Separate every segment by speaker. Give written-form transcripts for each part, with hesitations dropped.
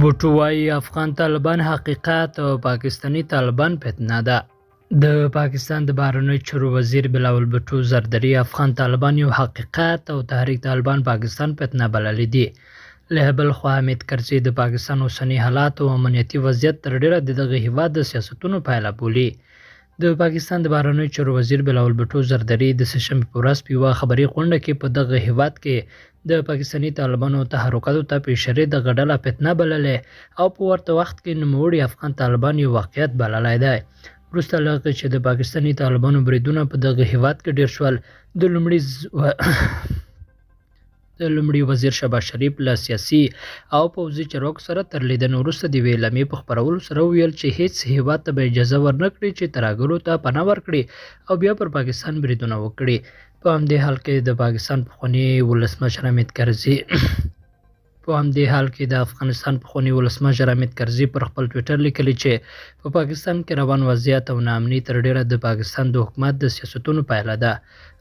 Speaker 1: بوټو وايي افغان طالبان حقیقت او پاکستاني طالبان فتنه ده. د پاکستان د بهرنیو چارو وزیر بلاول بټو زردري افغان طالبان یو حقیقت او تحریک طالبان پاکستان فتنه بللي دي. له بل خوا حامد کرزي د پاکستان اوسني حالات او امنیتي وضعیت تر ډېره د دغه هیواد د سیاستونو پایله بولي. د پاکستان د بهرنیو چارو وزیر بلاول بټو زردري د سه شنبې په ورځ په یوه خبري غونډه کې په دغه هیواد کې د پاکستاني طالبانو تحرکاتو ته په اشارې دغه ډله فتنه بللې او په ورته وخت کې نوموړي افغان طالبان یو واقعیت بللی دی. وروسته له هغې چې د پاکستاني طالبانو بریدونه په دغه هیواد کې ډیر شول، د لومړي وزیر شهباز شریف له سیاسي او پوځي چارواکو سره تر لیدنې وروسته د یوې اعلامیې په خپرولو سره وویل چې هیڅ هیواد ته به اجازه ورنه کړي چې ترهګرو ته پناه ورکړي او بیا پر پاکستان بریدونه وکړي. په همدې حال کې د افغانستان پخواني ولسمشر حامد کرزي پر خپل ټویټر لیکلي چې په پاکستان کې روان وضعیت او ناامني تر ډېره د پاکستان د حکومت د سیاستونو پایله ده.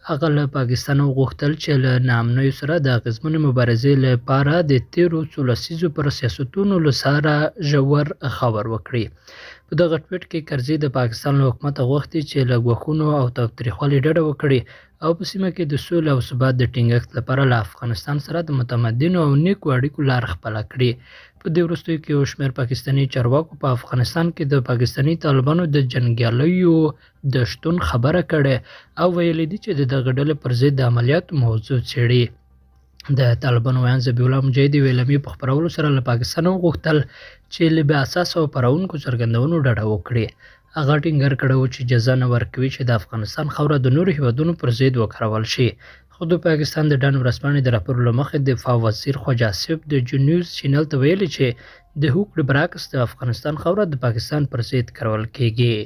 Speaker 1: هغه له پاکستان وغوښتل چې له ناامنیو سره د اغېزمنې مبارزې لپاره د تېرو څو لسیزو پر سیاستونو له سره ژور غور وکړي. په دغه ټویټ کې کرزي د پاکستان له حکومته غوښتي چې له ګواښونو او تاوتریخوالي ډډه وکړي او په سیمه کې د سولې او ثبات د ټینګښت لپاره له افغانستان سره د متمدنو او نیکو اړیکو لار خپله کړي. په دې وروستیو کې یو شمېر پاکستاني چارواکو په افغانستان کې د پاکستاني طالبانو د جنګیالیو د شتون خبره کړې او ویلي دي چې د دغه ډلې پر ضد د عملیاتو موضوع څېړي. د طالبانو ویاند ذبیح الله مجاهد یوې اعلامیې په خپرولو سره له پاکستانه وغوښتل چې له بې اساسه او پارونکو څرګندونو ډډه وکړي. هغه ټینګار کړی و چې اجازه نه ورکوي چې د افغانستان خاوره د نورو هیوادونو پر ضد وکارول شي. خو د پاکستان د ډان ورځپاڼې د راپور له مخې، دفاع وزیر خواجه آصف د جونیوز چینل ته ویلي چې د هوکړې برعکس د افغانستان خاوره د پاکستان پر ضد کارول کېږي.